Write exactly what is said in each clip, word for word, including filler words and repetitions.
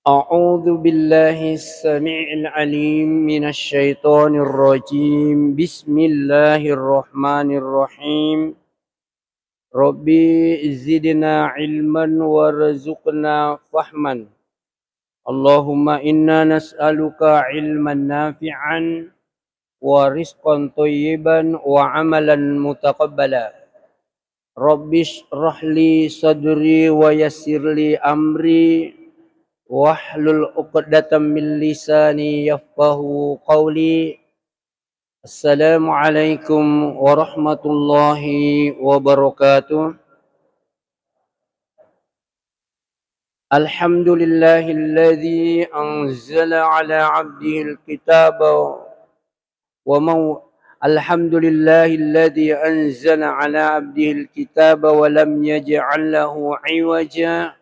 أعوذ بالله السميع العليم من الشيطان الرجيم. بسم الله الرحمن الرحيم. رب زدنا علما وارزقنا فهما. اللهم إنا نسألك علما نافعا ورزقا طيبا وعملا متقبلا. رب اشرح لي صدري ويسر لي أمري واحلل عقدة من لساني يفقهوا قولي. السلام عليكم ورحمة الله وبركاته. الحمد لله الذي أنزل على عبده الكتاب ومو-، الحمد لله الذي أنزل على عبده الكتاب ولم يجعل له عوجا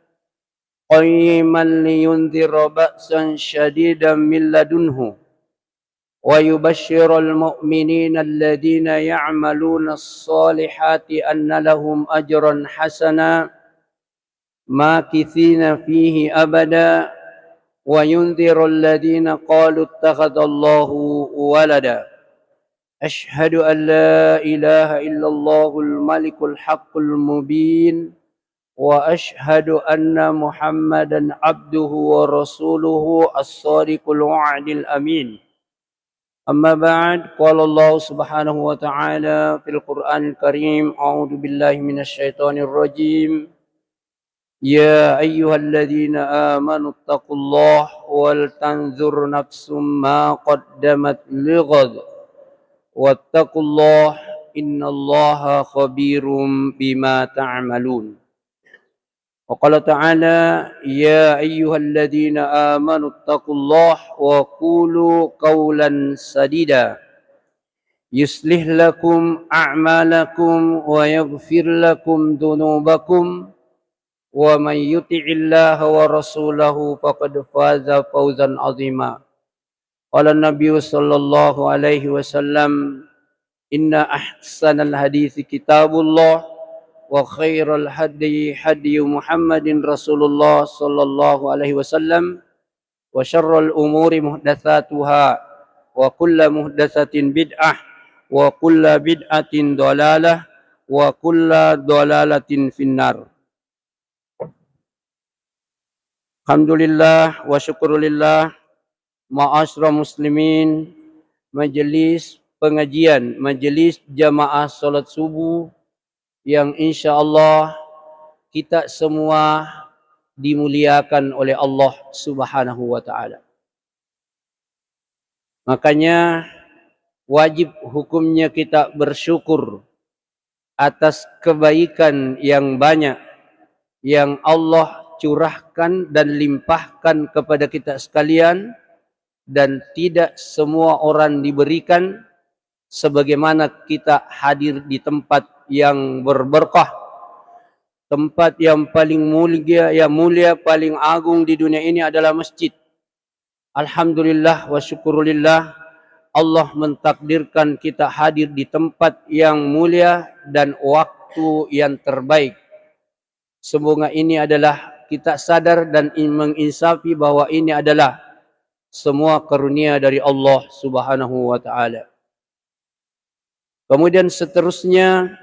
قيما لينذر بأسا شديدا من لدنه ويبشر المؤمنين الذين يعملون الصالحات أن لهم أجرا حسنا ماكثين فيه أبدا وينذر الذين قالوا اتخذ الله ولدا. أشهد أن لا إله إلا الله الملك الحق المبين، وأشهد أن محمدا عبده ورسوله الصادق الوعد الأمين. أما بعد، قال الله سبحانه وتعالى في القرآن الكريم، أعوذ بالله من الشيطان الرجيم. يا أيها الذين آمنوا اتقوا الله ولتنظر نفس ما قدمت لغد واتقوا الله إن الله خبير بما تعملون. وقال تعالى: يا أيها الذين آمنوا اتقوا الله وقولوا قولا سديدا يصلح لكم أعمالكم ويغفر لكم ذنوبكم ومن يطع الله ورسوله فقد فاز فوزا عظيما. قال النبي صلى الله عليه وسلم: إن أحسن الحديث كتاب الله، وخير الهدي هدي محمد رسول الله صلى الله عليه وسلم، وشر الأمور محدثاتها، وكل محدثة بدعة، وكل بدعة ضلالة، وكل ضلالة في النار. Alhamdulillah wa syukrulillah, ma'asyiral muslimin, majelis pengajian, majelis jamaah salat subuh yang insya Allah kita semua dimuliakan oleh Allah Subhanahu wa Ta'ala. Makanya, wajib hukumnya kita bersyukur atas kebaikan yang banyak yang Allah curahkan dan limpahkan kepada kita sekalian, dan tidak semua orang diberikan sebagaimana kita hadir di tempat yang berberkah. Tempat yang paling mulia, yang mulia, paling agung di dunia ini adalah masjid. Alhamdulillah wa syukrulillah, Allah mentakdirkan kita hadir di tempat yang mulia dan waktu yang terbaik. Semoga ini adalah kita sadar dan in-, menginsafi bahwa ini adalah semua karunia dari Allah Subhanahu wa Ta'ala. Kemudian seterusnya,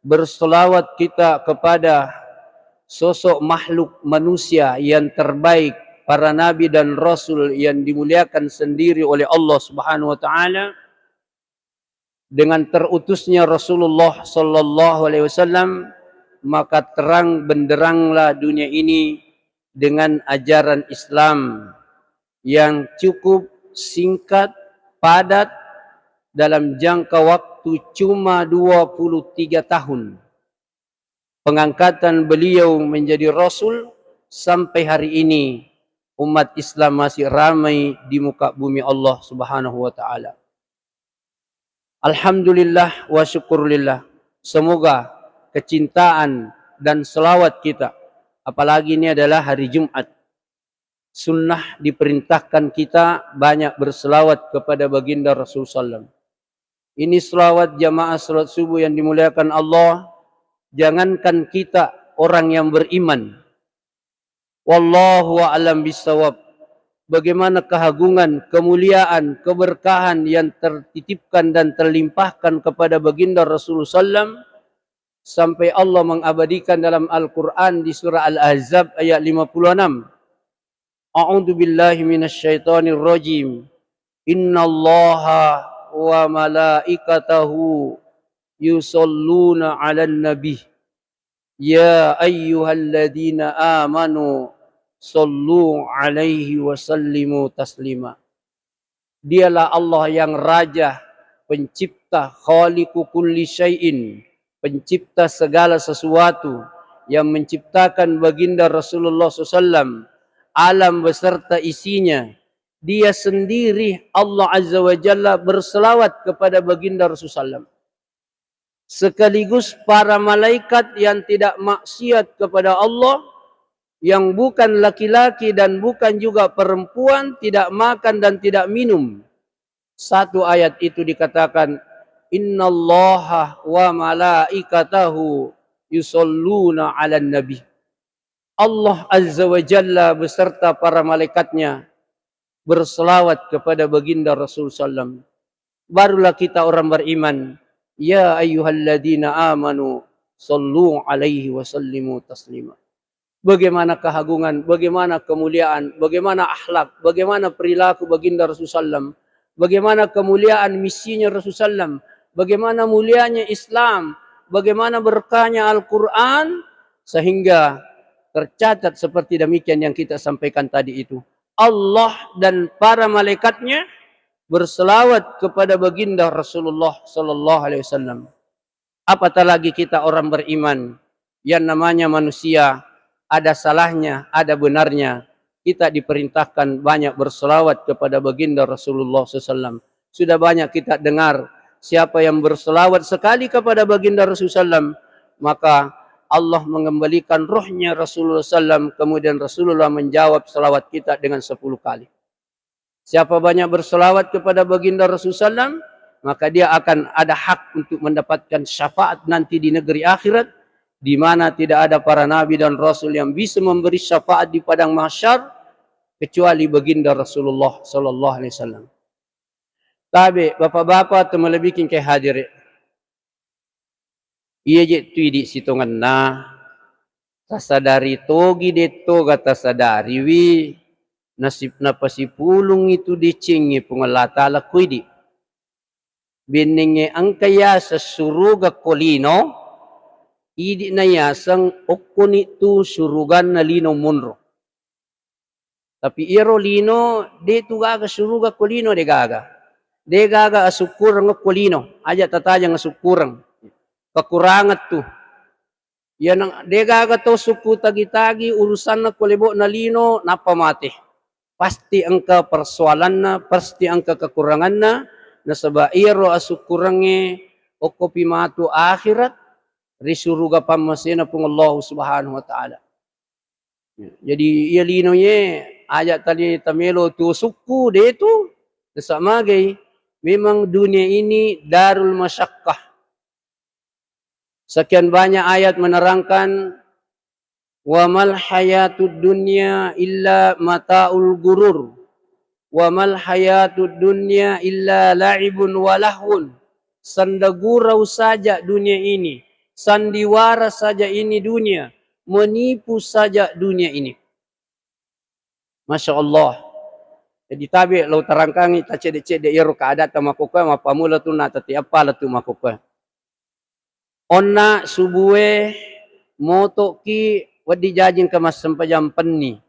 berselawat kita kepada sosok makhluk manusia yang terbaik, para nabi dan rasul yang dimuliakan sendiri oleh Allah Subhanahu wa Ta'ala, dengan terutusnya Rasulullah sallallahu alaihi wasallam, maka terang benderanglah dunia ini dengan ajaran Islam yang cukup singkat, padat, dalam jangka waktu cuma dua puluh tiga tahun pengangkatan beliau menjadi rasul, sampai hari ini umat Islam masih ramai di muka bumi Allah Subhanahu wa Ta'ala. Alhamdulillah wa syukurillah. Semoga kecintaan dan selawat kita, apalagi ini adalah hari Jumat, sunnah diperintahkan kita banyak berselawat kepada Baginda Rasul sallam. Ini selawat jamaah salat subuh yang dimuliakan Allah. Jangankan kita orang yang beriman, Wallahu a'lam bissawab. Bagaimana keagungan, kemuliaan, keberkahan yang tertitipkan dan terlimpahkan kepada Baginda Rasulullah sallam, sampai Allah mengabadikan dalam Al-Quran di surah Al-Ahzab ayat lima puluh enam. A'udzu billahi minasyaitonir rajim. Innallaha wa malaikatahu yusalluna 'alan nabi. Ya ayyuhalladzina amanu sallu 'alaihi wa sallimu taslima. Dialah Allah yang Raja, Pencipta, Khaliqu kulli syai'in, Pencipta segala sesuatu, yang menciptakan Baginda Rasulullah sallallahu alaihi wasallam, alam beserta isinya. Dia sendiri, Allah Azza wa Jalla, berselawat kepada Baginda Rasulullah sallam. Sekaligus para malaikat yang tidak maksiat kepada Allah, yang bukan laki-laki dan bukan juga perempuan, tidak makan dan tidak minum. Satu ayat itu dikatakan, "Innallaha wa malaikatahu yusalluna 'alan nabi." Allah Azza wa Jalla beserta para malaikatnya berselawat kepada Baginda Rasul sallam. Barulah kita orang beriman, "Ya ayyuhalladzina amanu sallu 'alaihi wa sallimu taslima." Bagaimana keagungan, bagaimana kemuliaan, bagaimana akhlak, bagaimana perilaku Baginda Rasul sallam, bagaimana kemuliaan misinya Rasul sallam, bagaimana mulianya Islam, bagaimana berkahnya Al-Quran, sehingga tercatat seperti demikian yang kita sampaikan tadi itu. Allah dan para malaikatnya berselawat kepada Baginda Rasulullah sallallahu alaihi wasallam. Apatah lagi kita orang beriman, yang namanya manusia ada salahnya, ada benarnya. Kita diperintahkan banyak berselawat kepada Baginda Rasulullah sallallahu alaihi wasallam. Sudah banyak kita dengar, siapa yang berselawat sekali kepada Baginda Rasul sallam, maka Allah mengembalikan rohnya Rasulullah sallam, kemudian Rasulullah menjawab selawat kita dengan sepuluh kali. Siapa banyak berselawat kepada Baginda Rasul sallam, maka dia akan ada hak untuk mendapatkan syafaat nanti di negeri akhirat, di mana tidak ada para nabi dan rasul yang bisa memberi syafaat di padang mahsyar kecuali Baginda Rasulullah sallallahu alaihi wasallam. Tabe, bapak-bapak, teman lebih king ke hadirin. Iya je tu idi sitongenna, tasadari togi dettoga tasadariwi, nasib-, napasipulung itu decengnge Puang Allah Ta'ala ko idi. Bennengnge engka yaseng suruga ko lino, idi na yaseng okkoni tu suruganna lino monro. Tapi iyaro lino, de tu gaga suruga ko lino, de gaga. De gaga asukkureng ko lino, aja tatajeng asukkureng. Kekurangan tu. Iya nang de gaga to sukku tagi-tagi urusanna ko lebo'na lino, nappa mate. Pasti engka persoalanna, pasti engka kekuranganna, nasaba iyaro asukkurengnge okkopi matu akhirat ri suruga pammasena Puang Allah Subhanahu wa Ta'ala. Jadi iya lino ye aja tali tamelo tuo sukku, de tu. Desa magai, memang dunia ini darul masyakkah. Sekian banyak ayat menerangkan, "Wa mal hayatud dunya illa mataul gurur. Wa mal hayatud dunya illa la'ibun wa lahwun." Sendagurau saja dunia ini, sandiwara saja ini dunia, menipu saja dunia ini. Masya Allah. Jadi tabe lo terangkangi tacedde-cedde iyaro keadaan makkokkoe, mappamula tu na tati appala tu makkokkoe. Onna subue motoki wedding jaji engka massempajang penni.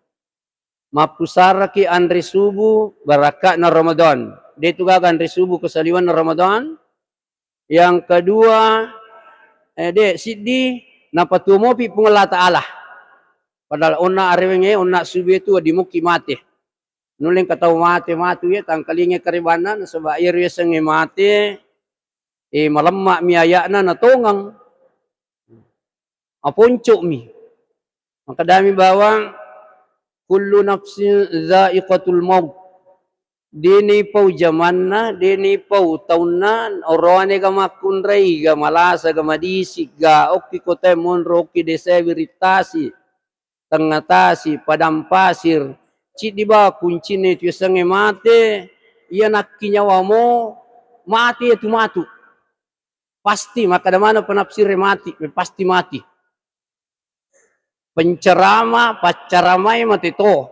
Mappusaraki anre subuh barakka'na Ramadan. De tu gaga anre subuh kesaliwenna Ramadan. Yang kedua, eh, de, siddi, napatuo mopi Puang Allah Ta'ala. Padahal onna arewengnge, onna subue tu wedding mukki mate. Nulle engka tau mate matu ye, tangkalinge karebanna, nasaba iyaro yasengnge mate, eh, malemma mi aya'na, natongeng. Aponco'mi. Makkedami bawang, "Kullu nafsin dzaiqatul maut." Deni pau jamanna, deni pau taunna, oroane ga makkunrai, ga malasa, ga madisi, ga okki kotae monro, okki desae wiring tasi. Tengnga Tasi, Padang Pasir, ciddi ba kuncinna itu yasengnge mate, iya nakki nyawamo mate iyatu matu. Pasti, makkeda maneng penafsiré mati, pasti mati. Pencerama, paccaramai mate to.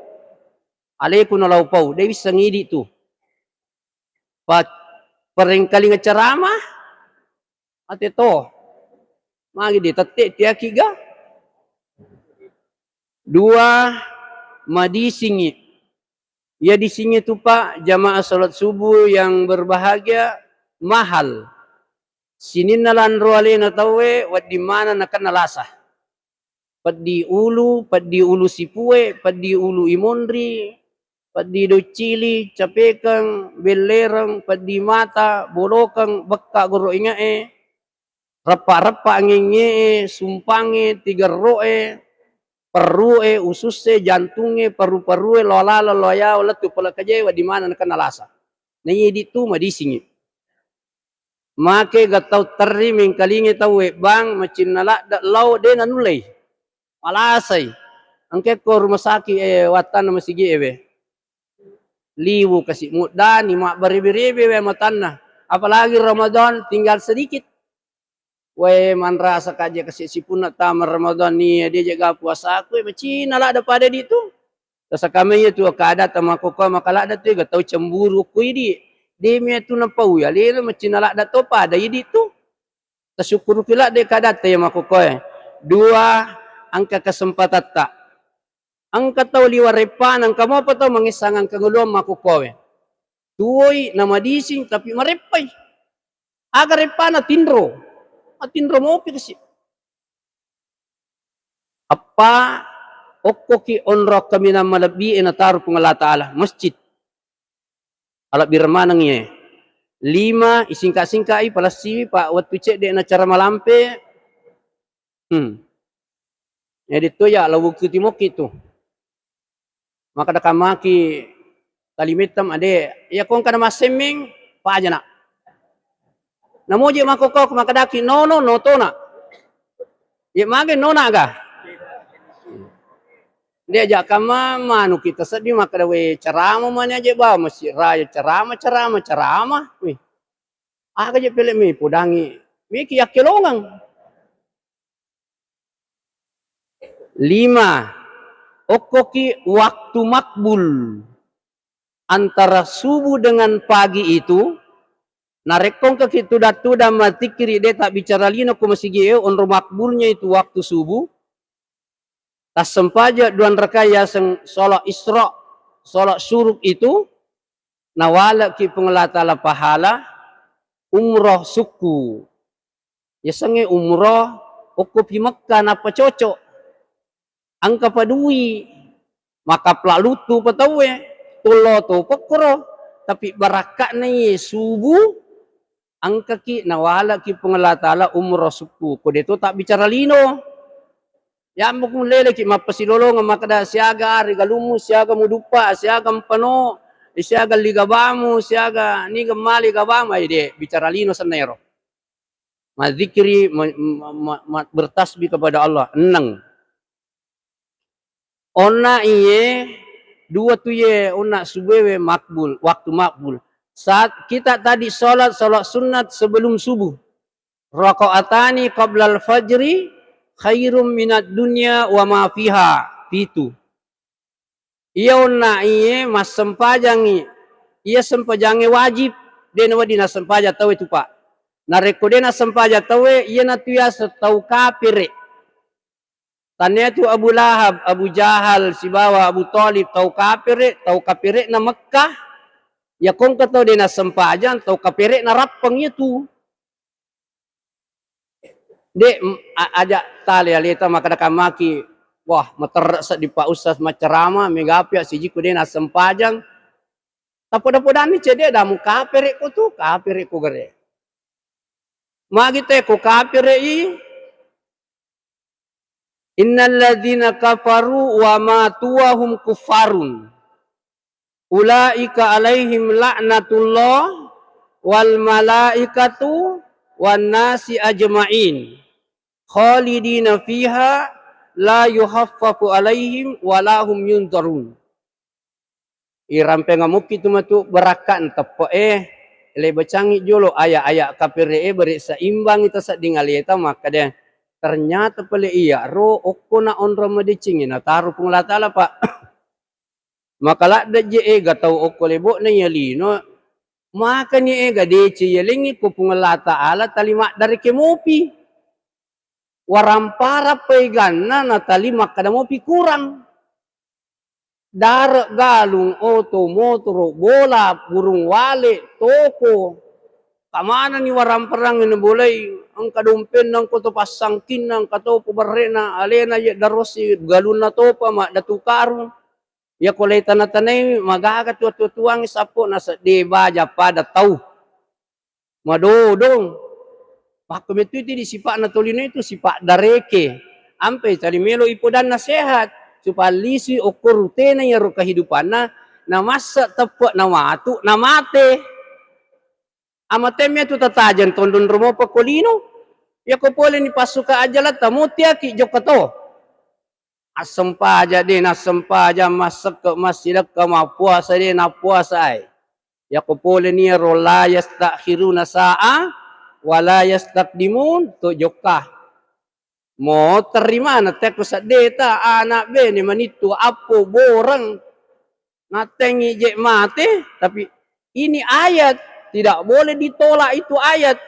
Aleku nalao pau, dé wisseng idi tu. Pa-, perengkalinga cerama, mate to. Magi dé tette tiaki ga. Dua, madisingi. Iya disingnge tu, Pak, jamaah salat subuh yang berbahagia, mahal. Sininna lanro alena tauwe, wedding maneng nakenna lasa. Peddi ulu, peddi ulu sipue, peddi ulu imonri, peddi doccili, capekeng, bellereng, peddi mata, bolokeng, bekka goro inge'e, reppa-reppa angengnge'e, sumpangnge, tigerro'e, perru'e, ususse, jantungnge, perru-perrue, loa laleng, loa yawa, lettu pole kajae, wedding maneng nakenna lasa. Naiya idi tu madisingngi. Make ga tau terri mengkalingi tauwe, bang, macinna ladde lao de nanullei. Malasai. Engke ko rumah sakit, eh, wattanna masigi ewe. Liwu kasi muddani, mabbarebe-rebe we matanna. Apalagi Ramadan tinggal sedikit. Wae manrasa kaje kasi sipunna tama Ramadan ni, dia jaga puasaku, eh, macinna ladde pada di tu. Tasakamai tu keadaan tama koko maka ladde tu ga tau cemburu ku idi. Demi tu napau ya lele macinna ladde to pada idi tu. Tasyukuruki ladde keadaan ya makokoe. Dua, engka kesempatatta. Engka tau liwa reppana, engka mopa tau mangessang engka ngoluang makokoe. Tuwoi namadising tapi mareppai. Aga reppana tinro. Matinro mopi kasi. Eppa, okkoki onro kaminang malebbi e nataro Puang Allah Taala, masjid. Alebbireng maneng iye. Lima, isingka-singkai, palessiwi, Pak, wettu cedde na cara malampe. Hmm. Jadi tu ya, lawu kuti moki tu. Makkeda kamaki talimettem ade, iya ko engka na massemmeng, paja nak. Namoji makkokko makkedaki nono, notona. Iya mage nona ga? Dia aja kamma manu kita seddi makkeda we cerama mani aja ba masjid raya cerama, cerama, cerama. Wih. Aga je pele mi podangi. Miki yakkelongeng. Lima, okkoki waktu makbul antara subuh dengan pagi itu, narekko engkaki tudang-tudang mazzikiri de tabbicara lino ko masigi e, onro makbulnya itu waktu subuh, tassempajang dua rakaat yaseng sholat Isra, sholat syuruk itu, nawaleki Puang Allah Taala pahala umroh sukku. Yasengnge umroh, okkopi Mekka nappa cocok. Engka padui, makapla luttu pa tauwe, tollo to pokkoro, tapi barakka'na iye subuh, engkaki nawaleki Puang Allah Taala umroh sukku. Ko deto tabbicara lino. Yammu ku leleki mappasilolongeng makkeda siaga ari galummu, siaga muduppa, siaga mpano, siaga ligabamu, siaga niga mali gabamu, ai de bicara lino senna ero. Madzikiri, ma-, ma-, ma-, ma-, bertasbih kepada Allah. Enneng. Onna iye, dua tu iye, onna subuh we makbul, waktu makbul. Saat kita tadi sholat, sholat sunat sebelum subuh. Rakaatani qablal fajri khairum minad dunya wa ma fiha. Pitu. Iya onna iye massempajangngi, iya sempajangnge wajib, de nawedding nassempajang tauwe tu, Pak. Narekko de nassempajang tauwe, iyanatu yaseng tau kapere. Tania tu Abu Lahab, Abu Jahal, sibawa Abu Thalib, tau kapere, tau kapere'na Mekkah. Iya ko engka tau de nassempajang, tau kapere'na rappeng iya tu. De, m-, a-, aja tali aleta makkeda kamaki, wah, materre seddi Pak Ustaz maccarama, megapi sijikku de nassempajang. Tapoda-podanni cedde damu kapere ko tu, kapere ko gere. Magi te ko kapere i, innalladzina kafaru wa matu wa hum kuffarun. Ulaika alaihim la'natullah wal malaikatu wan nasi ajma'in. Khalidina fiha la yukhaffafu alaihim wa la hum yunzarun. Irampenga mukki tu matu barakka' teppe'e, le bacangi jolo aya'-aya' kapere'e, bare' saimbangi tasedding aleta makkeda, ternyata pale iyaro okko na onrong madecengnge nataro Puang Allah Taala, Pak. Maka ladde je ega tau okko lebo'na iya lino, makani ega deceng iya lengngi ko Puang Allah Taala tali maddareke mopi. Waramparang paeganna natali makkeda mopi kurang. Dare', galung, oto, motoro, bola, burung walet, toko. Kamanani waramparang nabolai, engka dompenna, engka to passangkinna, engka to paberre'na, alena je darosi galunna topa, maddatu karung. Iya ko le tana-tanai magaga tu atuo-tuoangngi sappo nasedde baja pada tau. Madodong. Makko mettu itu di sipa'na tolino itu sipa' dareke. Ampe tali melo ipodanna sehat supaya lisui okko rutena iyaro kehidupanna, namassa teppe' namatu, namate. Amatemme tu tatajeng tondong romopa ko lino. Iya ko pole ni passuka ajalatta, motiaki jokka to. Assempajang de' nassempajang, massekke' massidekka, mappuasa de' nappuasai. Yako pole ni ero la yastakhiruna sa'a wa la yastaqdimun, to jokka. Mo terri maneng tekko seddeta, ana' bene, manittu, appo, boreng. Nattengi je' mate, tapi ini ayat, tidak boleh ditolak itu ayat.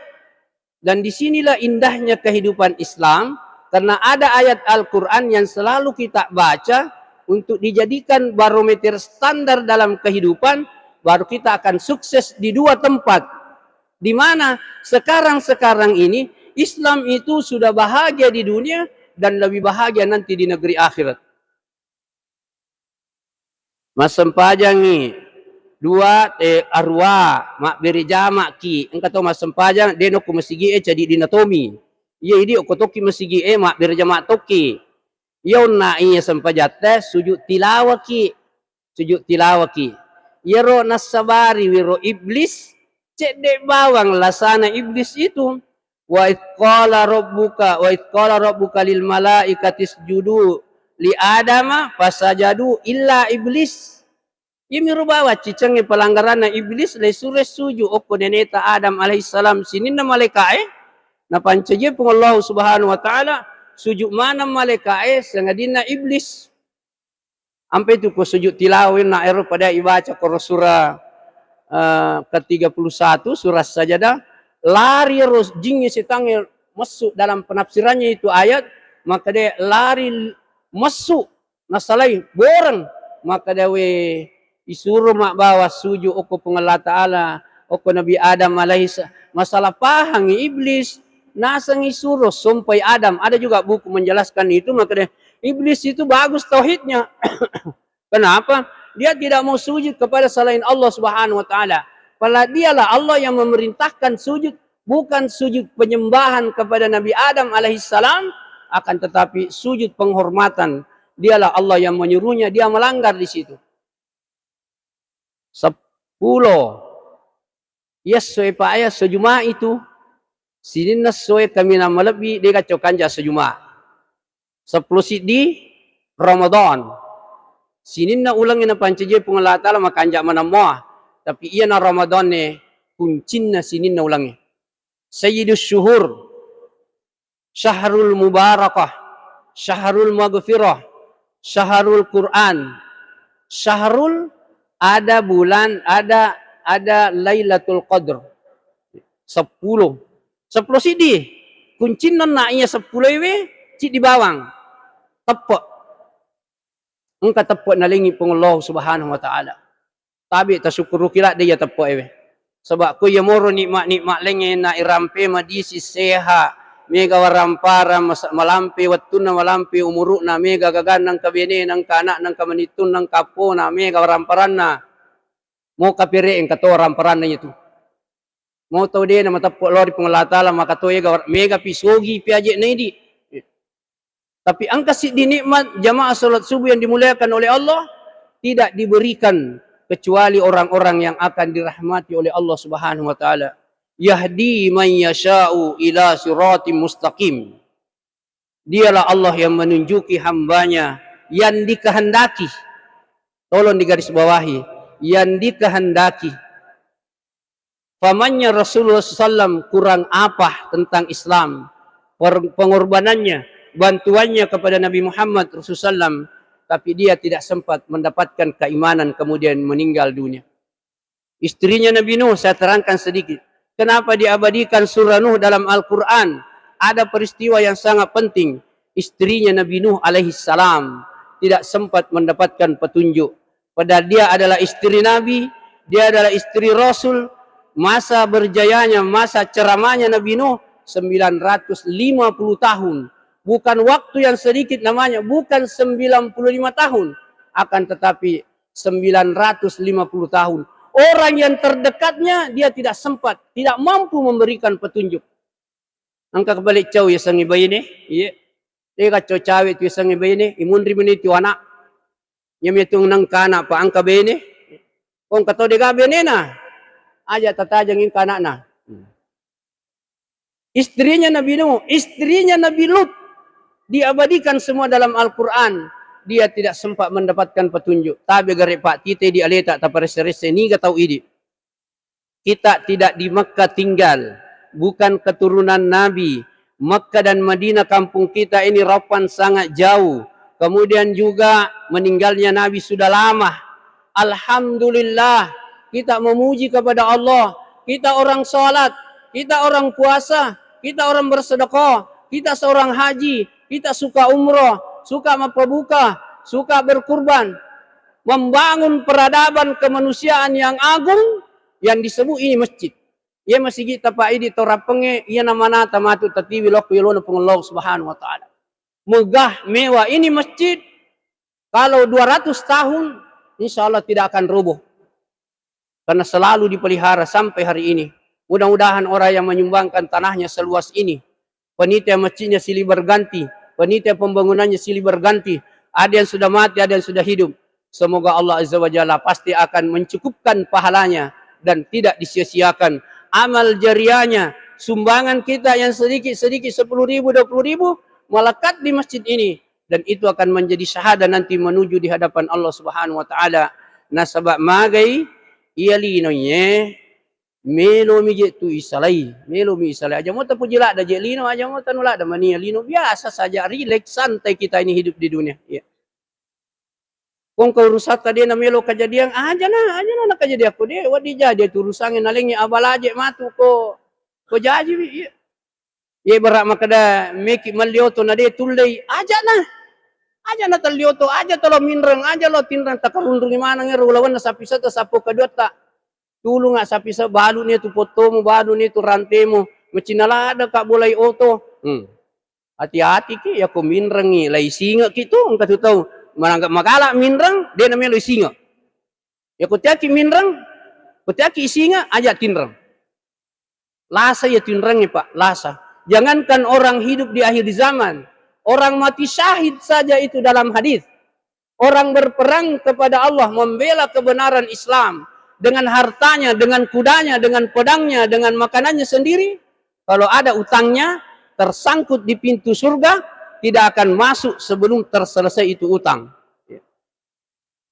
Dan disinilah indahnya kehidupan Islam, karena ada ayat Al-Quran yang selalu kita baca untuk dijadikan barometer standar dalam kehidupan, baru kita akan sukses di dua tempat. Di mana sekarang-sekarang ini Islam itu sudah bahagia di dunia dan lebih bahagia nanti di negeri akhirat. Massempajangngi dua, eh, arua, mabbere jama'ki. Engka to massempajang, de' nokko masigi'e, cadi dina tomi. Iya idi' okko tokki masigi'e, mabbere jama' tokki. Iya onna iya sempajatta, sujud tilawaki. Sujud tilawaki. Iyaro nassabari wiro iblis, cedde' bawang lasana iblis itu. Wa idz qala rabbuka, wa idz qala rabbuka lil malaikati isjudu li Adama fasajadu illa iblis. Iyami rubawa cicengnge pelanggaranna iblis, le sure suju okko neneta Adam alaihissalam sininna malaika'e, napancaji Puang Allah Subhanahu wa Ta'ala, sujud maneng malaika'e sangadinna iblis. Ampe tu ko sujud tilawah na ero pada ibaca koro surah, eh, ketiga puluh satu, surah Sajadah, lari ero jingnge setangnge masuk dalam penafsirannya itu ayat, maka dia lari masuk, nasalai boreng, maka dia we isuro mabbawa sujud okko Puang Allah Ta'ala, okko Nabi Adam alaihi sa-, masalah pahangi iblis, naseng isuro sompai Adam. Ada juga buku menjelaskan itu, maka dia Iblis itu bagus tauhidnya. Kenapa? Dia tidak mau sujud kepada selain Allah Subhanahu wa Ta'ala. Padahal dialah Allah yang memerintahkan sujud, bukan sujud penyembahan kepada Nabi Adam alaihissalam, akan tetapi sujud penghormatan. Dialah Allah yang menyuruhnya, dia melanggar di situ. Seppulo. Iya essoe pa, iya esso Juma' itu, sininna essoe kaminang malebbi, de' gacco kanja esso Juma'. Seppulo siddi Ramadan. Sininna ulengnge napancaji Puang Allah Ta'ala makanja maneng mua. Tapi iyana Ramadan e kuncinna sininna ulengnge. Sayyidus syuhur. Syahrul mubarakah, syahrul maghfirah, syahrul Quran, syahrul, ada bulan, ada, ada Lailatul Qadr. Seppulo. Seppulo siddi. Kuncinna na iya seppulo ewe, ciddi bawang. Teppe'. Engka teppe' nalengngi Puang Allah Subhanahu wa Ta'ala. Tabe' tasukkuruki ladde iya teppe'ewe. Saba' ko iya moro nikma-nikma laingnge na irampe madisi seha, mega waramparang mas-, malampe wettunna, malampe umuru'na, mega gaganna, engka benena, engka ana'na, engka manittunna, engka appona, mega waramparanna. Mo kapere' engka to waramparanna iyatu. Mo tau de' namateppe' lao ri Puang Allah Ta'ala, maka to ega war-, mega pi sogi pi aje'na idi'. Tapi engka siddi nikmat jamaah salat subuh yang dimuliakan oleh Allah, tidak diberikan kecuali orang-orang yang akan dirahmati oleh Allah Subhanahu wa Ta'ala. Yahdi man yasha'u ila siratim mustaqim. Dialah Allah yang menunjuki hambanya yang dikehendaki. Tolong digarisbawahi, yang dikehendaki. Pamannya Rasulullah sallallahu alaihi wasallam kurang apa tentang Islam, per-, pengorbanannya, bantuannya kepada Nabi Muhammad Rasulullah sallallahu alaihi wasallam, tapi dia tidak sempat mendapatkan keimanan, kemudian meninggal dunia. Istrinya Nabi Nuh, saya terangkan sedikit. Kenapa diabadikan surah Nuh dalam Al-Quran? Ada peristiwa yang sangat penting. Istrinya Nabi Nuh alaihi salam tidak sempat mendapatkan petunjuk. Padahal dia adalah istri Nabi, dia adalah istri Rasul. Masa berjayanya, masa ceramahnya Nabi Nuh sembilan ratus lima puluh tahun. Bukan waktu yang sedikit namanya, bukan sembilan puluh lima tahun. Akan tetapi sembilan ratus lima puluh tahun. Orang yang terdekatnya, dia tidak sempat, tidak mampu memberikan petunjuk. Engka kebalik cau yasengnge baine, iye. Dega cau cawe tu yasengnge baine, imunri meni tu anak. Yami tu nengka anak pa engka baine. Ko engka to dega bainena. Aja tatajeng engka anakna. Istrinya Nabi Nuh, istrinya Nabi Lut diabadikan semua dalam Al-Quran. Dia tidak sempat mendapatkan petunjuk. Tabe gare pak tite di aleta taparese-rese niga tau idi. Kita tidak di Mekah tinggal, bukan keturunan Nabi. Mekah dan Madinah kampung kita ini rapan sangat jauh. Kemudian juga meninggalnya Nabi sudah lama. Alhamdulillah, kita memuji kepada Allah. Kita orang salat, kita orang puasa, kita orang bersedekah, kita seorang haji, kita suka umroh, suka mappabuka, suka berkurban, membangun peradaban kemanusiaan yang agung yang disebut ini masjid. Iya masigi tapa idi to rappengnge, iya namanata matu tatiwi lokko yolona Puang Allah Subhanahu wa Ta'ala. Megah mewah ini masjid, kalau dua ratus tahun, insya Allah tidak akan roboh. Karena selalu dipelihara sampai hari ini. Mudah-mudahan orang yang menyumbangkan tanahnya seluas ini, panitia masjidnya silih berganti, panitia pembangunannya silih berganti, ada yang sudah mati, ada yang sudah hidup. Semoga Allah Azza wa Jalla pasti akan mencukupkan pahalanya dan tidak disia-siakan amal jariahnya, sumbangan kita yang sedikit-sedikit, sepuluh ribu, dua puluh ribu, melekat di masjid ini, dan itu akan menjadi syahadah nanti menuju di hadapan Allah Subhanahu wa Ta'ala. Nasaba magai iya linoe, melomi je tu isalai, melomi isalai. Aja mo tapuji ladda je lino, aja mo tanu ladda mania lino, biasa saja, rileks, santai kita ini hidup di dunia. Iya. Ko engka urusatta de namelo kajadiang, aja na, aja na nakajadiakko de, wedding jadi tu urusangnge, nalengngi abalaje matu ko, ko jajiwi, iya. Iye, bara makkeda meki melli oto na de tullei, ajana. Ajana telli oto, aja tolo minreng, aja lo tinreng, takarunrungi maneng ero ulawenna sappisetta sappo kaduatta. Tulunga sappise, baluni tu pottomu, baluni tu rantemu, macinna ladde ka bolai oto. Hmm. Hati-hati ki, yako minrengi, lai singe ki tu, engka tu tau manangga magala minreng, de namelo isinge. Yako tiaki minreng, ko tiaki isinge, aja tinreng. Lasa iya tinrengnge, Pak, lasa. Jangankan orang hidup di akhir zaman, orang mati syahid saja itu dalam hadis. Orang berperang kepada Allah, membela kebenaran Islam dengan hartanya, dengan kudanya, dengan pedangnya, dengan makanannya sendiri. Kalau ada utangnya tersangkut di pintu surga, tidak akan masuk sebelum terselesai itu utang.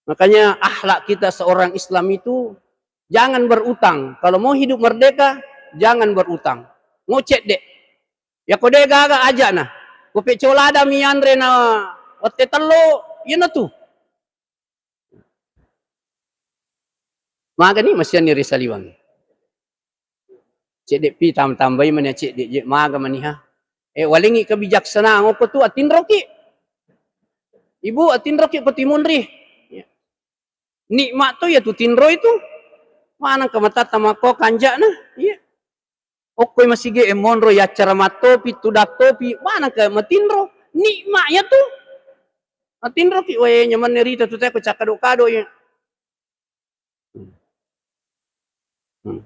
Makanya akhlak kita seorang Islam itu jangan berutang. Kalau mau hidup merdeka, jangan berutang. Ngo cedde. Yako de gaga ajana. Ko peccola ada mi anre na wette tello, iyana tu. Magani masianni ri saliwang. Cedde pi tam-, tambai mani cedde je maga maniha. Eh, walengi kebijaksanaan okko tu atinroki. Ibu, atinroki ko timunri. Ya. Nikmat tu ya tu tinro itu. Maneng ke matatta makko kanjana. Iya. Okko masige e monro ya acara mattopi, tudattopi, maneng ke matinro. Nikmat ya tu. Atinroki, wae nyamanne rita tu teko cakkado-kado ya. Hmm. Hmm.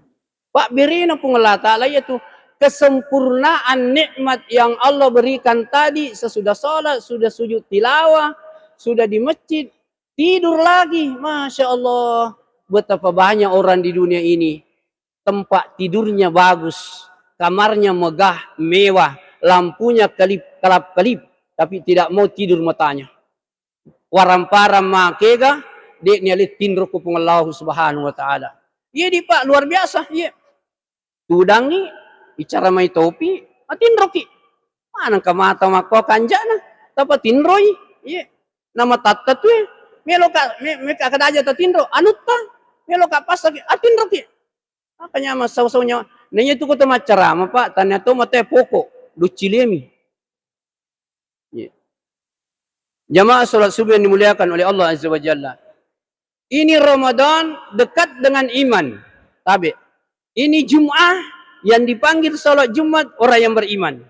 Pabberena Puang Allah Ta'ala, yaitu kesempurnaan nikmat yang Allah berikan tadi, sesudah sholat, sudah sujud tilawah, sudah di masjid, tidur lagi. Masya Allah, betapa banyak orang di dunia ini, tempat tidurnya bagus, kamarnya megah, mewah, lampunya kelip-, kelap-kelip, tapi tidak mau tidur matanya. Waramparang makega, de' niale tinro ko Puang Allahu Subhanahu wa Ta'ala. Iya di, Pak, luar biasa, iya. Tudangngi, bicara mai topi, atinroki. Manengka mata makko kanjana, tapa tinroi, iya. Nama tatta tu, eh. Melo ka, me, me ka, kada aja tatinro, anutta, melo ka passaki, atinroki. Makanya masau-sau nyawa. Nanya tu kota maccarama, Pak, tanya to mate pokok, ducilemi. Iya. Jamaah salat subuh yang dimuliakan oleh Allah Azza wa Jalla. Ini Ramadan dekat dengan iman. Tabe. Ini Jum'ah yang dipanggil salat Jumat orang yang beriman.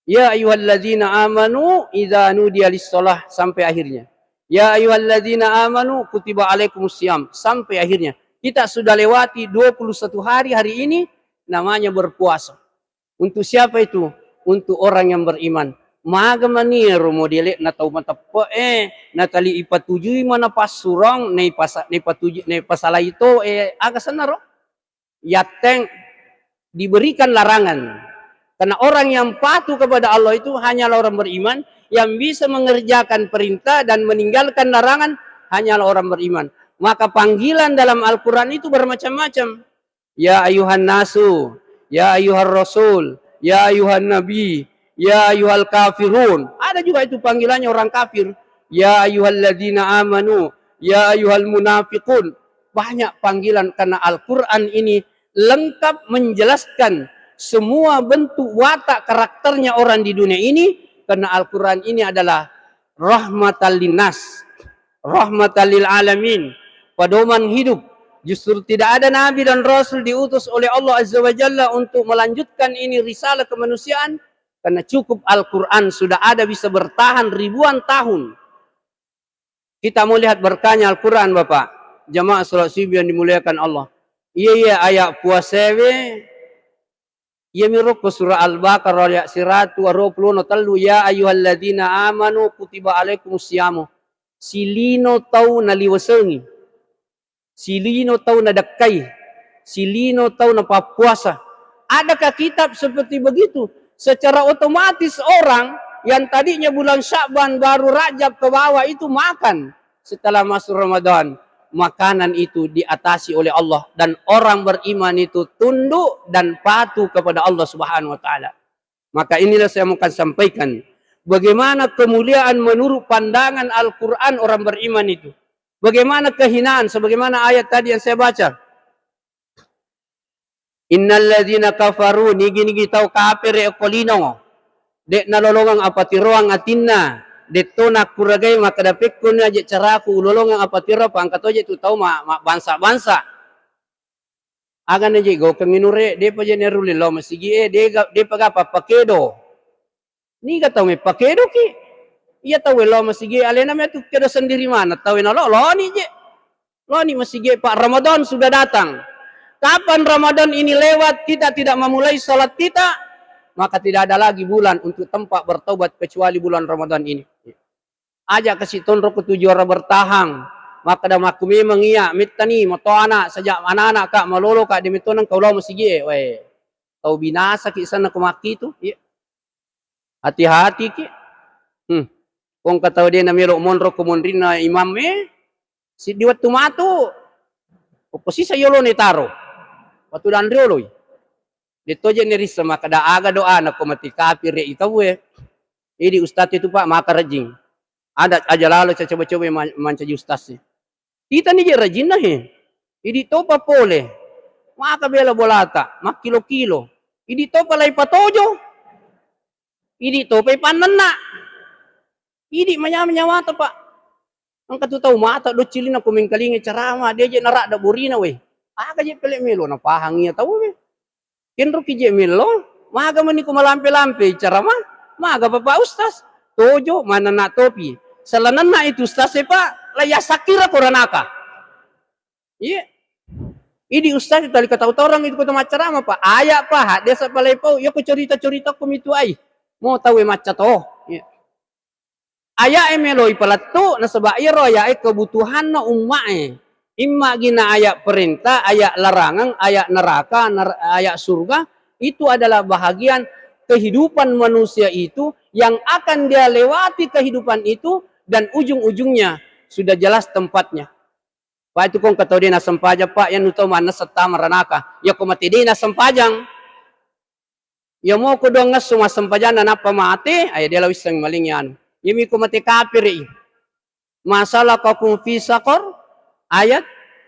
Ya ayyuhalladzina amanu idza nudiya lis-shalah, sampai akhirnya. Ya ayyuhalladzina amanu kutiba alaikumus siyam, sampai akhirnya. Kita sudah lewati dua puluh satu hari hari ini namanya berpuasa. Untuk siapa itu? Untuk orang yang beriman. Maga mani ero modele'na tau mateppe'e, natali ipatujui mana passurong, naipasa-, naipatuju-, naipasalai to, eh, aga sennaro? Yatteng diberikan larangan. Karena orang yang patuh kepada Allah itu hanyalah orang beriman, yang bisa mengerjakan perintah dan meninggalkan larangan hanyalah orang beriman. Maka panggilan dalam Al-Quran itu bermacam-macam. Ya ayuhan nasu, ya ayuhan rasul, ya ayuhan nabi, ya ayuhal kafirun. Ada juga itu panggilannya orang kafir. Ya ayuhalladzina amanu, ya ayuhal munafiqun. Banyak panggilan karena Al-Quran ini lengkap menjelaskan semua bentuk watak karakternya orang di dunia ini, karena Al-Quran ini adalah rahmatan linnas, rahmatan lil alamin, pedoman hidup. Justru tidak ada nabi dan rasul diutus oleh Allah Azza wa Jalla untuk melanjutkan ini risalah kemanusiaan, karena cukup Al-Quran sudah ada bisa bertahan ribuan tahun. Kita mau lihat berkahnya Al-Quran, Bapak. Jamaah salat subuh yang dimuliakan Allah. Iya, iya, ayat puasewe, iya mirokko surah Al-Baqarah ayat siratu aruwa puluh no tellu, ya ayyuhalladzina amanu kutiba alaikumus siyamu. Silino tau naliwasengi. Silino tau nadekkai. Silino tau napappuasa. Adakah kitab seperti begitu? Secara otomatis orang yang tadinya bulan Sya'ban baru Rajab ke bawah itu makan setelah masuk Ramadan. Makanan itu diatasi oleh Allah dan orang beriman itu tunduk dan patuh kepada Allah Subhanahu wa Ta'ala. Maka inilah saya mau sampaikan bagaimana kemuliaan menurut pandangan Al-Quran orang beriman itu. Bagaimana kehinaan, sebagaimana ayat tadi yang saya baca. Innalladzina kafaru, nigi-nigi tau kafir e ko lino, de' nalolongeng apatiroang atinna, de' to nakkuragai makkeda pekkoni aje caraku ulolongeng apatiro, pangka toje tu tau ma-, mabbangsa-bangsa. Aga na je gaukengngi nure, depa je nerulli lao masigi e, dega, depa ga pappakedo. Niga tau meppakedoki? Iya tau lao masigi e alena metu kedo sendiri mana tau e nalo, loni je. Loni masigi e, Pak, Ramadan sudah datang. Kapan Ramadan ini lewat, kita tidak memulai salat kita, maka tidak ada lagi bulan untuk tempat bertaubat kecuali bulan Ramadan ini. Aja kasi tonro ko tu juara bertahang. Makkeda makku memang iya, mettani mato anak, saja anak-anak ka, malolo ka, de metonang kau lao masigi e. Weh, tau binasa ki sana ko makki tu. Iya. Hati-hati ki. Hmm. Kong ka tau de na melo monro ko monrinna imam e, siddi wettu matu. Opposisa yolo ne taro. Wettu danrioloi. De toje nerissa makkeda aga doana ko mati kafir e tau e. Idi ustaz itu, Pak, maka rajing. Ada aja lalo coba-coba man-, mancaji ustaz e. Itani je rajinna he. Idi topa pole. Maka bela bolata, makkilo-kilo. Idi topa lai patojo. Idi topa ipannenna. Idi manyama-nyamata, Pak. Engka tu tau mata doccilina ko mengkalinga ceramah, de je naradda borina we. Aga je pele melo napahang iya tau we. Kenroki je mello, maga meni ko malampe-lampe ceramah, maga Bapak Ustaz. Tojo manenna topi. Selanenna itu ustaz e, Pak, la yasakkira koranaka. Iya. Idi ustaz tali katau-taurang itu kota maccarama, Pak. Aya, Pak, haddesa palai pau, iya ko cerita-cerita ko mitu ai. Mo tau e macca to. Iya. Aya e meloi palettu, nasaba iyaro aya e kebutuhanna umma e. Imma gina aya perintah, aya larangang, aya neraka, ner-, aya surga, itu adalah bahagian kehidupan manusia itu, yang akan dia lewati kehidupan itu, dan ujung-ujungnya sudah jelas tempatnya. Pak, itu kong katau de' nassempajang, Pak, yang nutau manna settama ranaka. Ya ko mate de' nassempajang. Ya mau ko doang ngesso massempajanna nappa mate, ayo de' la wisseng maling anu. Yami ko mate kafir. Masalakakum fi saqar? Ayat,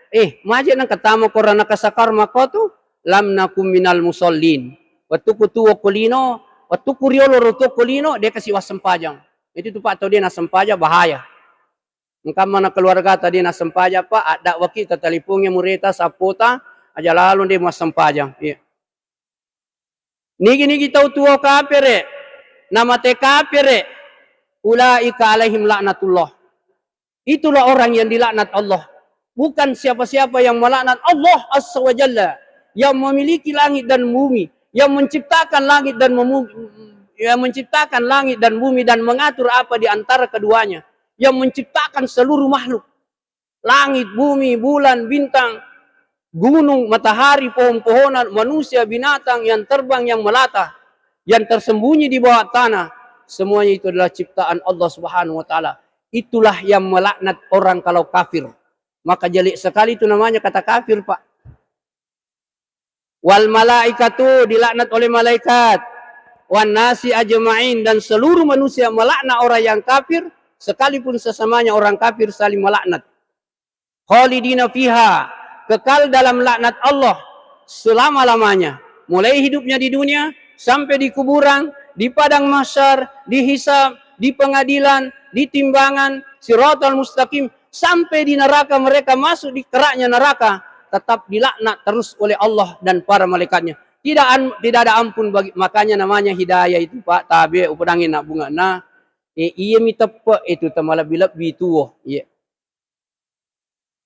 eh, maje nang katama ko ranaka sakar makotu, lam nakum minal musallin. Wettuku tuwo ko lino, wettuku riolo roto ko lino, de' kasi wassempajang. Itu tu, Pak, tau de' nassempajang bahaya. Engka mana keluarga tadi nassempajang, Pak, adda waki tatalipongi mureta sapota, aja lalo de' muassempajang. Iya. Nigi-nigi tau tuwo kafere, namate kafere, ulaika alaihim laknatullah. Itulah orang yang dilaknat Allah. Bukan siapa-siapa yang melaknat Allah Azza wa Jalla, yang memiliki langit dan bumi, yang menciptakan langit dan memu-, yang menciptakan langit dan bumi dan mengatur apa di antara keduanya, yang menciptakan seluruh makhluk. Langit, bumi, bulan, bintang, gunung, matahari, pohon-pohonan, manusia, binatang yang terbang, yang melata, yang tersembunyi di bawah tanah, semuanya itu adalah ciptaan Allah Subhanahu wa Ta'ala. Itulah yang melaknat orang kalau kafir. Maka jelek sekali itu namanya kata kafir, Pak. Wal malaikatu, dilaknat oleh malaikat, wan nasi ajma'in, dan seluruh manusia melaknat orang yang kafir, sekalipun sesamanya orang kafir saling melaknat. Khalidina fiha, kekal dalam laknat Allah selama-lamanya, mulai hidupnya di dunia sampai di kuburan, di padang mahsyar, di hisab, di pengadilan, di timbangan, siratal mustaqim, sampai di neraka mereka masuk di keraknya neraka, tetap dilaknat terus oleh Allah dan para malaikatnya. Tidak an-, tidak ada ampun bagi, makanya namanya hidayah itu, Pak, tabe upedangi nak bunga. Nah, eh, iya mi teppe itu temalebbi-lebbi tuwo. Iya.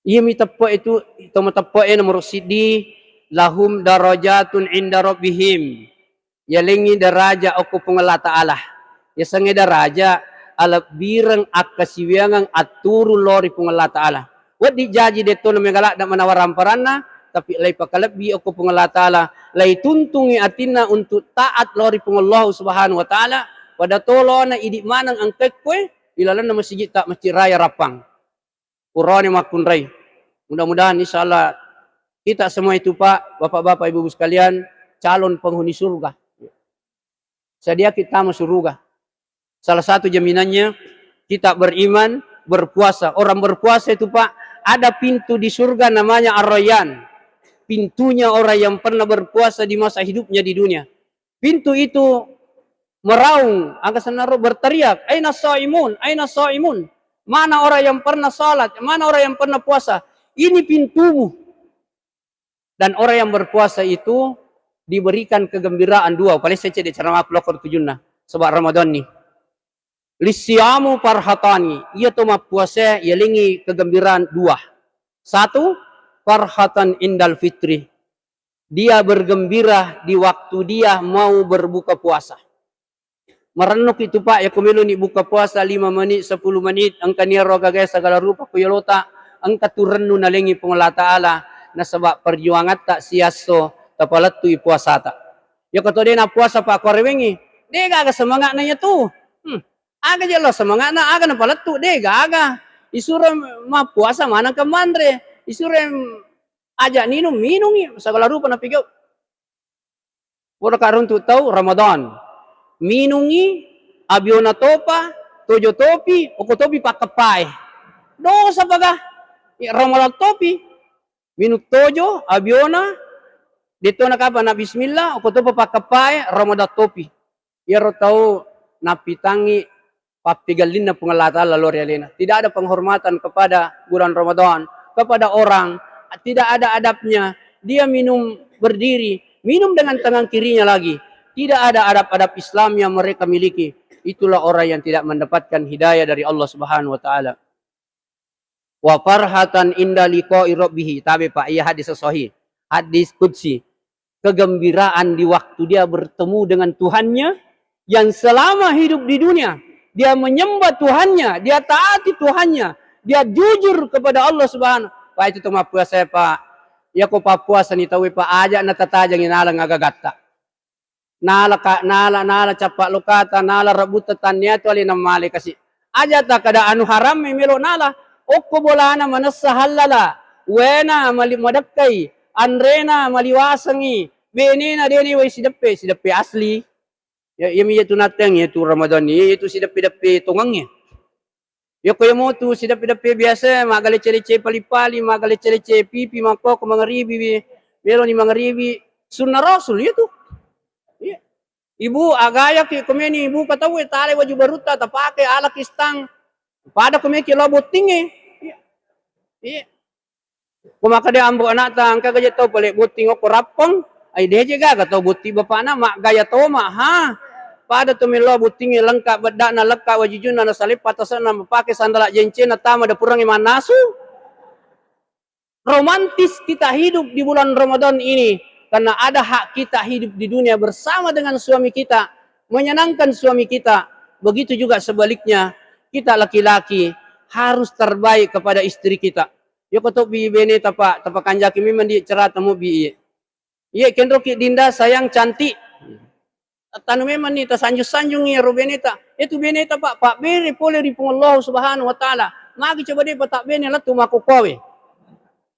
Iya mi teppe itu, to mateppe'e nomoro siddi, lahum darajatun inda rabbihim. Yalengngi daraja okko Puang Allah Ta'ala. Yasengnge daraja, alebbireng akkasiwiangeng atturung lao ri Puang Allah Ta'ala. Wedding jaji de'to na mega ladde' manawa ramparanna, tapi laipakalebbi okko Puang Allah Ta'ala, laituntungi atinna untuk taat lao ri Puang Allah Subhanahu wa Ta'ala, pada tolona idi maneng engka ekkoe ilalenna masigitta Masjid Raya Rappang. Purani makkunrai. Mudah-mudahan, insya Allah, kita semua itu, Pak, Bapak-bapak, Ibu-ibu sekalian, calon penghuni surga. Sadia kita mau surga. Salah satu jaminannya, kita beriman, berpuasa. Orang berpuasa itu, Pak, ada pintu di surga namanya Ar-Rayyan. Pintunya orang yang pernah berpuasa di masa hidupnya di dunia. Pintu itu meraung, aga senaro berteriak, "Aina shaimun? Aina shaimun? Mana orang yang pernah salat? Mana orang yang pernah puasa? Ini pintumu." Dan orang yang berpuasa itu diberikan kegembiraan dua. Paling saya cedek ceramah pelokor tujunna. Sebab Ramadan ni. Lissiyamu farhatani. Iya to mappuasa, yalengngi kegembiraan dua. Satu, farhatan indal fitri. Dia bergembira di waktu dia mau berbuka puasa. Marennuki tu, Pak, yakko meloni buka puasa lima menit, sepuluh menit, engka niaro gagae segala rupa ku yolota, engka tu rennu nalengi Puang Allah Ta'ala, nasaba perjuangatta siasso tapalettui puasata. Yakko to de' nappuasa, Pak, ko arewengi, de' gaga semanga'na iya tu. Hmm. Aga jelo semanga'na, aga napalettu, de' gaga. Isuro mappuasa maneng ke manre, isuro aja' ninung, minungi, segala rupa napigau. Pura ka runtu tau Ramadan. Minungi, abiona topa, tojo topi, oko topi pakkeppae. Dosa paga. Ya, Ramadan topi. Minung tojo, abiona, de'tona kapa na bismillah, oko topa pakkeppae, Ramadan topi. Iyaro tau nappitangngi pappigellinna Puang Allah Ta'ala lao ri alena. Tidak ada penghormatan kepada bulan Ramadan, kepada orang, tidak ada adabnya. Dia minum berdiri, minum dengan tangan kirinya lagi. Tidak ada adab-adab Islam yang mereka miliki. Itulah orang yang tidak mendapatkan hidayah dari Allah Subhanahu wa Ta'ala. Wa farhatan inda liqa'i rabbih. Tabe, Pak, iya hadis sahih. Hadis qudsi. Kegembiraan di waktu dia bertemu dengan Tuhannya yang selama hidup di dunia, dia menyembah Tuhannya, dia taati Tuhannya, dia jujur kepada Allah Subhanahu. Pak, itu to mappuasa, Pak. Iya ko pappuasa ni tauwe, Pak, aja' natatajangi naleng agagatta. Nala ka-, nala, nala cappa lokata, nala rebbutta tannia tu alena male kasi. Aja takkeda anu haram melo nala. Okko bolana manessa hallala, wena mali-, madekkai, anrena maliwasengi, benena deni wai sideppe, sideppe asli. Ya, iyami iyatu natteng, iyatu Ramadan, iyatu sideppe-deppe tongengnge. Yako iya motu sideppe-deppe biasa, magga lecce-lecce pali-pali, magga lecce-lecce pipi, makkoko mangaribi, meloni mangaribi, sunna Rasul iyatu. Iya. Ibu, agayaki komeni ibu ka tauwe, talai waju barutta, tapake alaki stang. Pada komeki lao bottingnge. Iya. Iya. Ko makkeda ambo anakta, engka gaja tau pale botting okko rappeng, ai deje gaga tau botting bapakna, maggaya toma, ha. Pada to melo bottingnge lengka beddana, lekka wajujunna, nasaleppa tasenna, mapake sandala jencena, tama dapurangnge mannasu. Romantis kita hidup di bulan Ramadan ini karena ada hak kita hidup di dunia bersama dengan suami kita, menyenangkan suami kita. Begitu juga sebaliknya, kita laki-laki harus terbaik kepada istri kita. Yoko to bi beneta, Pak, tapakanjaki memang di cerita mu bi. Iye, kenroki Dinda sayang cantik. Tanu memang ni tasanjung-sanjung iyaro beneta. Itu beneta, Pak, pabbere pole ri Puang Allah Subhanahu wa Ta'ala. Magi coba de patabbene lettu makkokkoe.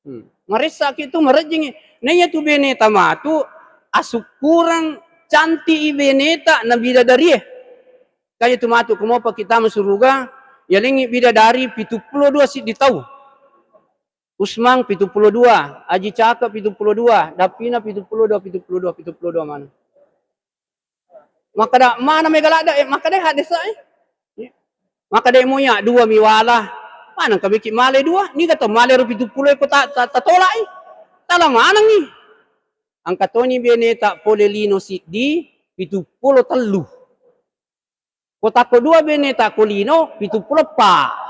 Hmm. Maressaki tu marejjingi. Naiya tu beneta matu asukkurang cantik i beneta na bidadarie. Kaya tu matu ko mopa kita masuruga, yalengi bidadari pitu pulo dua siddi tau. Usmang pitu pulo dua, Aji Caka pitu pulo dua, Dappina pitu pulo dua, pitu pulo dua, pitu pulo dua maneng. Makkeda mana mega ladde, eh, makkeda hadesa, eh. Makkeda moya dua mi wala. Maneng kamiki male dua, niga to male ro pitu pulo ko ta, ta, tatolak, eh. Tala manengi. Engka toni beneta pole lino siddi, pitu pulo tellu. Ko takko dua beneta ko lino, pitu pulo eppa.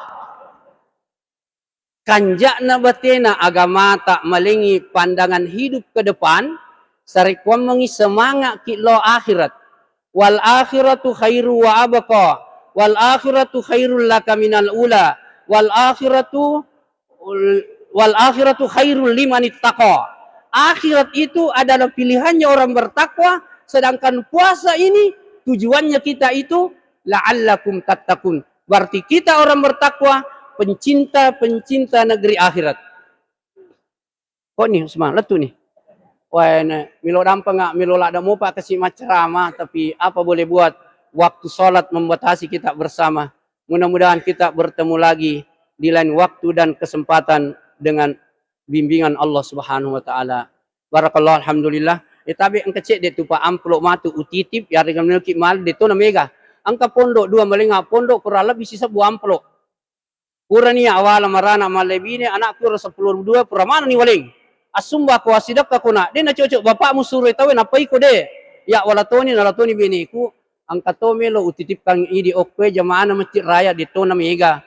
Kanja'na batena agamata malengi pandangan hidup ke depan, sarekkuammengi semanga'ki lao akhirat. Wal akhiratu khairu wa abqa. Wal akhiratu khairul laka minal ula. Wal akhiratu, wal akhiratu khairul liman ittaqa. Akhirat itu adalah pilihannya orang bertakwa, sedangkan puasa ini tujuannya kita itu la'allakum tattaqun. Berarti kita orang bertakwa, pencinta-pencinta negeri akhirat. Kok nih, Usman, lettu nih. Wah, ne, milo dampeng, ah, milo ladda mopa kasi maccerama, tapi apa boleh buat, waktu sholat membatasi kita bersama. Mudah-mudahan kita bertemu lagi di lain waktu dan kesempatan dengan bimbingan Allah Subhanahu wa Ta'ala. Barakallah, alhamdulillah. Eh, tabe engka cedde tu, Pak, amplop matu utitip, yarega meloki mal, de to na mega. Engka pondok dua malenga pondok, kurang lebih sisebbu amplop. Purani awala marana mallebine, anakku ero seppulo dua, pura manenni waleng. Assumba ko, asidekka ko, nak, de na cocok bapakmu suroi tauwe, nappa iko de. Ya, wala toni, nala toni beneku, engka to melo utitipkan idi okkoe jamaahna Masjid Raya, de to na mega.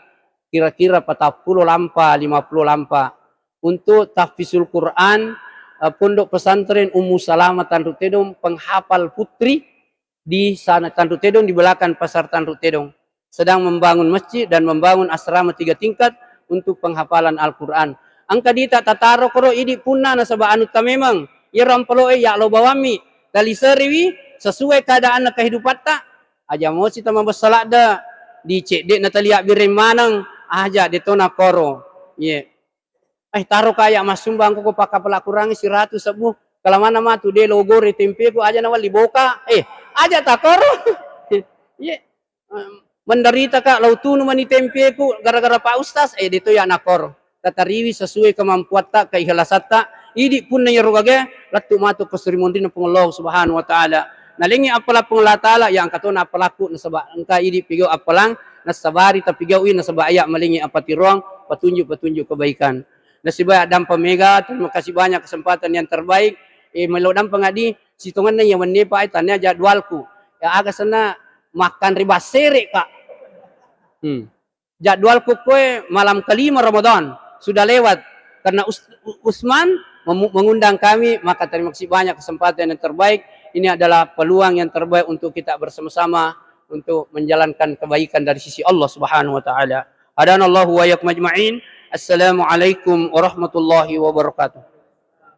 Kira-kira patappulo lampa, lima puluh lampa. Untuk tahfizul Quran, eh, Pondok Pesantren Ummu Salamah Tanru Tedong, penghafal putri di sana Tanru Tedong, di belakang Pasar Tanru Tedong. Sedang membangun masjid dan membangun asrama tiga tingkat untuk penghafalan Al-Quran. Engka dita tataro koro idi punna nasaba anu ta memang. Iyaro amploe ya lo bawammi. Taliseriwi sesuai keadaanna kehidupatta. Aja mosi tamabessa ladde di cedde na taliabbireng maneng. Aja de to na koro. Iye. Eh, taro kaya massumbang ko, ko pakkapala kurangi siratu sebbu. Kalamanna matu de logore tempeku aja nawalli boka. Eh, aja takoro. Iye. Em, menderita ka, lau tunu mani tempeku gara-gara Pak Ustaz. Eh, de to ya nakoro. Tatariwi sesuai kemampuatta, keikhlasatta. Idi punna iyaro gage, lettu matu ko suri monrinna Puang Allah Subhanahu wa Ta'ala. Nalengi appalang Puang Allah Ta'ala, ya engka tona appalakku nasaba engka idi pigau appalang, nasabari tapigaui nasaba aya malengi appatiroang, petunjuk-petunjuk kebaikan. Nasibaya dampa mega, terima kasih banyak kesempatan yang terbaik. Eh, melo dampa ngadi, sitongenna iya wennepa ai tania jadwalku. Ya aga senna makan ri bassere, Kak. Hmm. Jadwalku koe malam kelima Ramadan sudah lewat. Karena Us-, Usman memu-, mengundang kami, maka terima kasih banyak kesempatan yang terbaik. Ini adalah peluang yang terbaik untuk kita bersama-sama untuk menjalankan kebaikan dari sisi Allah Subhanahu wa Ta'ala. Hadanallahu wa iyyakum ajma'in. Assalamualaikum warahmatullahi wabarakatuh.